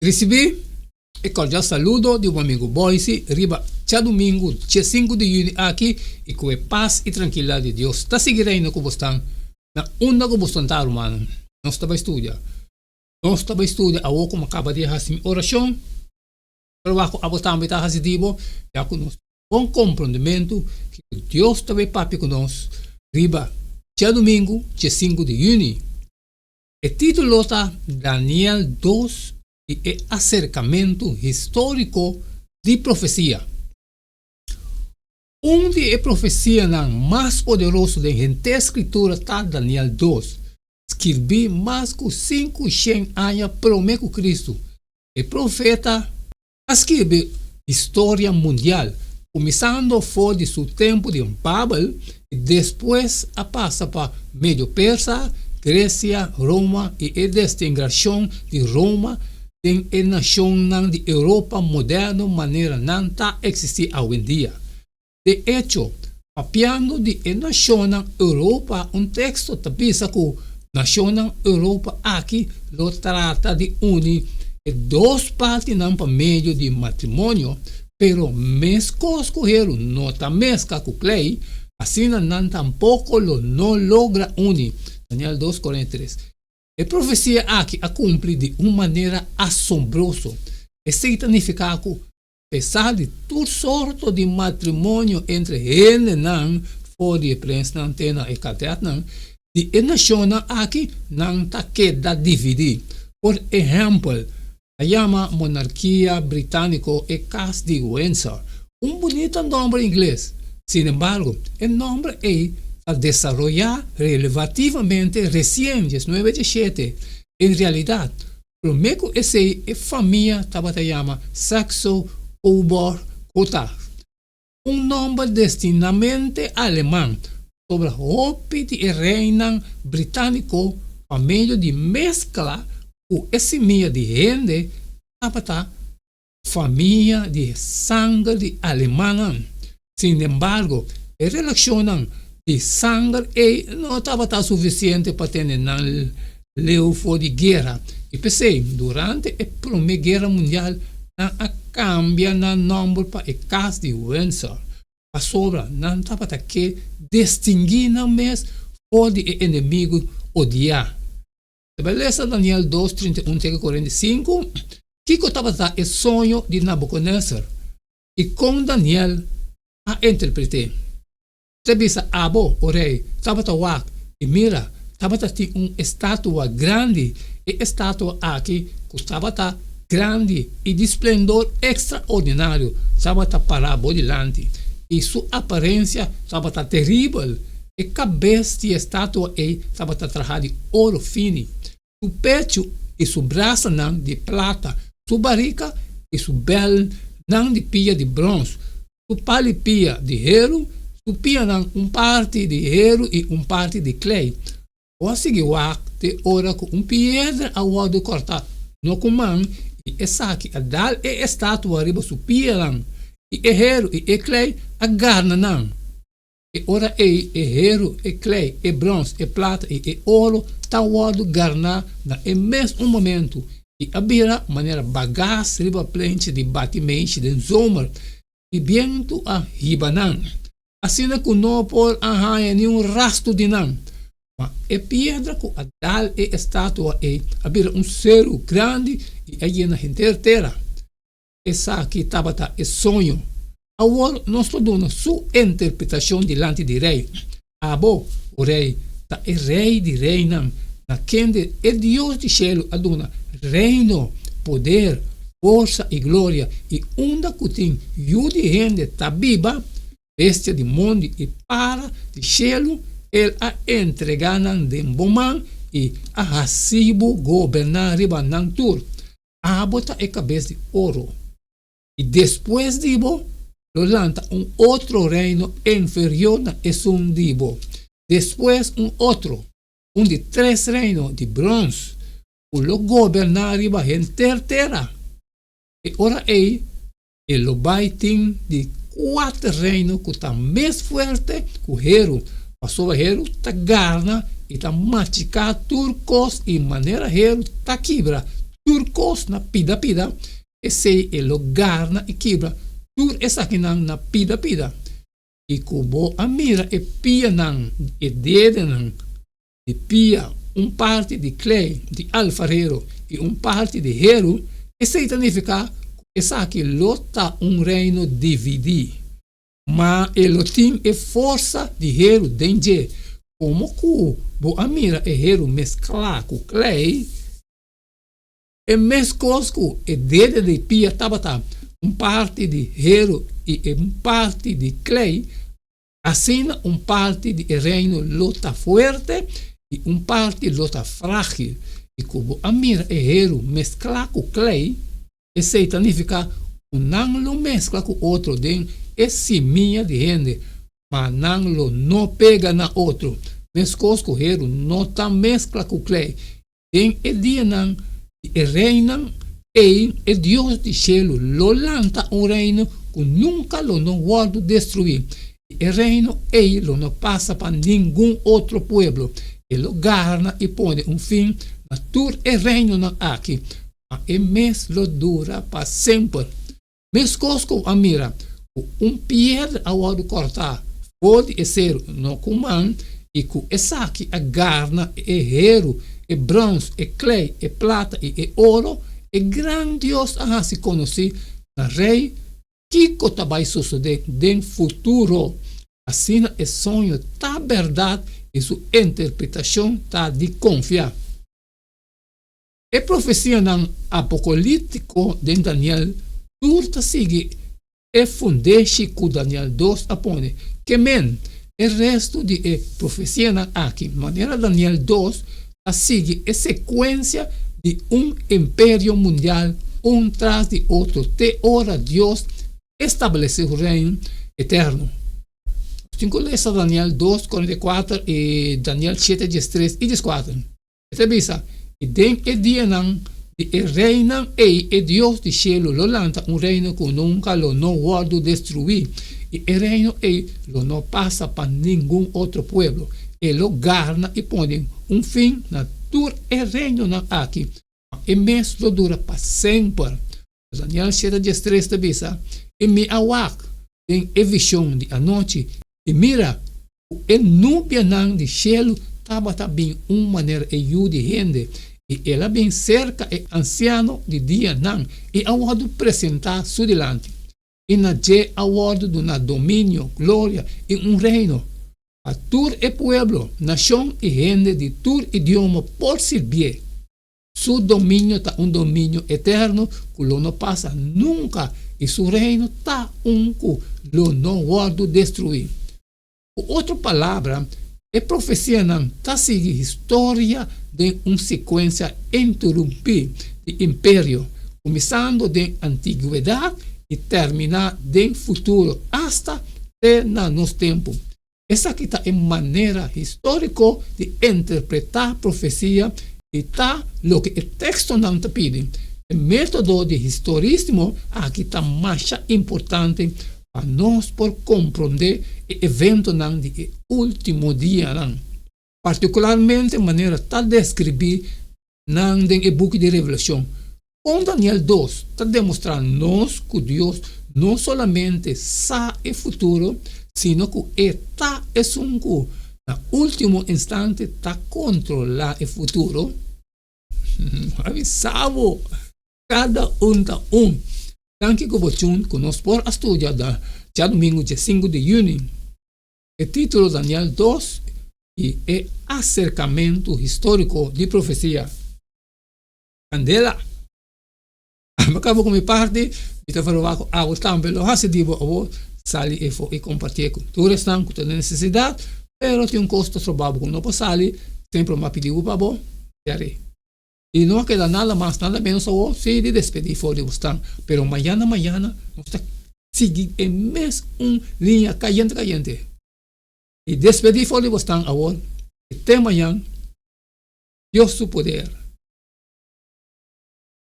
Risibí e kordial saludo di bo amigu Boysi riba djadumingu diesinku di yüni aki i ku e pas i trankilidat di Dios ta sigui reina ku bosnan na unda ku bosnan ta rumannan. Nos ta bai studia. Nos ta bai studia awor ku mi a kaba di hasi mi orashon. Pero wak ku abo tambe ta hasi di bo ya ku nos tin bon komprondementu kiko Dios ta bai papia ku nos riba djadumingu diesinku di yüni. E título ta Daniel dos i e aserkamentu históriko di profesia. Un di e profesianan mas poderoso den henter Skritura ta Daniel dos, skirbí mas ku 500 aña promé ku Kristu. E profeta a skirbi historia mundial, kuminsando for di su tempu di Babel i despues a pasa pa Medio-Persa, Gresia, Roma i e destingrashon di Roma den e nashonnan di Europa moderno manera nan ta eksistí awendia. De echo, papiando di e nashonnan Europa un teksto ta bisa ku nashonnan Europa aki lo trata di uni e dos partinan pa medio di matrimonio, pero meskos ku heru no ta meska ku klei, asina nan tampoko lo no logra uni. Daniel dos, 43. E profesia aki a kumpli di un manera asombroso. Esei ta nifiká ku Apesar di tur sorto di matrimonio entre hendenan for di e prensnan te na e kadètnan, di e nashonnan aki nan ta keda dividí. Por ehèmpel, ta yama monarkia britániko e Kas di Windsor, un bunita nòmber ingles. Sin embargo, e nòmber ei ta desaroyá relevativamente resien, diesnuebe diesshete. En realidat, Promé ku esei e famia tabata yama Saxo-Coburg-Gotha, un nòmber destinamente aleman, pasobra hopi di e reinan britániko pa medio di meskla ku e simia di hende tabata famia di sanger di alemannan. Sinembargo, e relashonnan di sanger ei no tabata sufisiente pa tene nan leu for di guera, i p'esei durante e Promé Guera Mundial nan a kambia nan nòmber pa e Kas di Windsor, pasobra nan tabata ke distinguí nan mes for di e enemigu odiá. Ta bai lesa Daniel dos, 31 te 45. Kiko tabata e soño di Nabukonesar, i kon Daniel a interpret'é? Ta bisa abo, o rei, tabata wak, i mira, tabata tin un estatua grandi, e estatua aki ku tabata grandi i di splendor ekstraordinario tabata pará bo dilanti, i su aparensia tabata teribel. E kabes di e statua ei tabata trahá di oro fini, su pechu i su brasanan di plata, su barika i su bèlnan di pia di bròns, su pal di pia di heru, su pianan un parti di heru i un parti di klei. Bo a sigui wak te ora ku un piedra a wòrdu kòrtá no ku man, i esaki a dal e estatua riba su pianan, i e heru i e klei a garna nan. E ora ei e heru, e klei, e bròns, e plata i e oro ta wòrdu garná na e mes un momentu i a bira manera bagas riba plenchi di bati meishi den zomer, i bientu a hiba nan, asina ku no por a haña niun rastu di nan. Ma e piedra ku a dal e estatua ei a bira un seru grandi i a yena henter tera. Esaki tabata e soño. Awor nos lo duna su interpretashon dilanti di rei. Abo, o rei, ta e rei di reinan, na kende e Dios di shelu a duna reino, poder, forsa i gloria, i unda ku tin yu di hende ta biba, bestia di mondi i para di shelu, el a entregá nan den bo man i a hasi bo goberná riba nan tur. Abo ta e kabes di oro, i despues di bo lo lanta un otro reino inferior na esun di bo, despues un otro, un di tres reino di brons, ku lo goberná riba henter tera. E ora ei e lo bai tin di kuater reino ku ta mes fuerte ku heru, pasobra heru ta garna i ta machiká tur kos i manera heru ta kibra. tur kos na pida pida, esei e lo garna i kibra tur esakinan na pida pida. I ku bo a mira e pianan di e dedenan di pia, un parti di klei di alfarero i un parti di heru, esei ta nifiká ku esaki lo ta un reino dividí. Ma e lo tin e forsa di heru den dje. Komo ku bo a mira e heru mesklá ku klei, e meskos ku e dede di pia tabata un parti di heru i un parti di klei, asina un parti di e reino lo ta fuerte i un parti lo ta frágil. I ku bo a mira e heru mesklá ku klei, Esei ta nifiká ku nan lo meskla ku otro den e simia di hende, ma nan lo no pega na otro, meskos ku heru no ta meskla ku klei. Den e dianan di e reinan ei, e Dios di shelu lo lanta un reino ku nunka lo no wòrdu destruí, i e reino ei lo no pasa pa ningun otro pueblo. E lo garna i pone un fin na tur e reinonan aki, Ma e mes lo dura pa semper. Meskos ku a mira ku un piedra a wòrdu kòrtá for di e seru no ku man, i ku esaki a garna e heru, e bròns, e klei, e plata i e oro, e gran Dios a hasi konosí na rei kiko ta bai sosodé den futuro. Asina e soño ta bèrdat i su interpretashon ta di konfia. E profesianan apokalíptiko den Daniel tur ta sigui e fundeshi ku Daniel dos a pone. Ke men, e restu di e profesianan aki, manera Daniel dos, ta sigui e sekuensia di un imperio mundial un tras di otro te ora Dios establesé su Reino eterno. Nos tin ku lesa Daniel dos, 44 i Daniel shete, 13 i 14. E ta bisa, I den e dianan di e reinan ei e Dios di shelu lo lanta un reino ku nunka lo no wòrdu destruí, i e reino ei lo no pasa pa ningun otro pueblo. E lo garna i pone un fin na tur e reinonan aki, ma e mes lo dura pa semper. Daniel shete diestres ta bisa, I mi a wak den e vishon di anochi, i mira, ku e nubianan di shelu tabata bin un manera e Yu di hende, i el a bin serka e Ansiano di Dianan i a wòrdu presentá su dilanti. I na dje a wòrdu duná dominio, gloria i un reino, pa tur e pueblo, nashon i hende di tur idioma por sirbié. Su dominio ta un dominio eterno ku lo no pasa nunka i su reino ta un ku lo no wòrdu destruí. Ku otro palabra, e profesianan ta sigui historia den un sekuensia interumpí di imperio, kuminsando den antigwedat i terminá den futuro asta te na nos tempu. Esaki ta e manera históriko di interpretá profesia i ta loke e tekstonan ta pidi. E método di historismo aki ta masha importante pa nos por komprondé e eventonan di e último dianan, partikularmente manera ta deskribí nan den e buki di Revelashon. Kon Daniel dos ta demostrá nos ku Dios no solamente sa e futuro, sino ku e ta esun ku na último instante ta kontrolá e futuro? Avisá bo! Kada un ta un. Danki ku bo tune ku nos por a studia djadumingu djesinku di yüni. E título Daniel dos i e aserkamentu históriko di profesia. Kandela! Amo kaba ku mi parti, mi ta verwagt ku abo tambe lo hasi di bo awor, sali efo i kompartié ku tur esnan ku ta den nesesidat, pero tin un kos ta stroba bo ku no por sali, semper mi a pidi bo pa bo yari. I no a keda nada mas nada menos awor si di despedí for di bo stan, pero mañana mañana nos ta sigui e mes un liña kayente kayente. I despedí for di bo stan awor i te mañan, Dios su poder.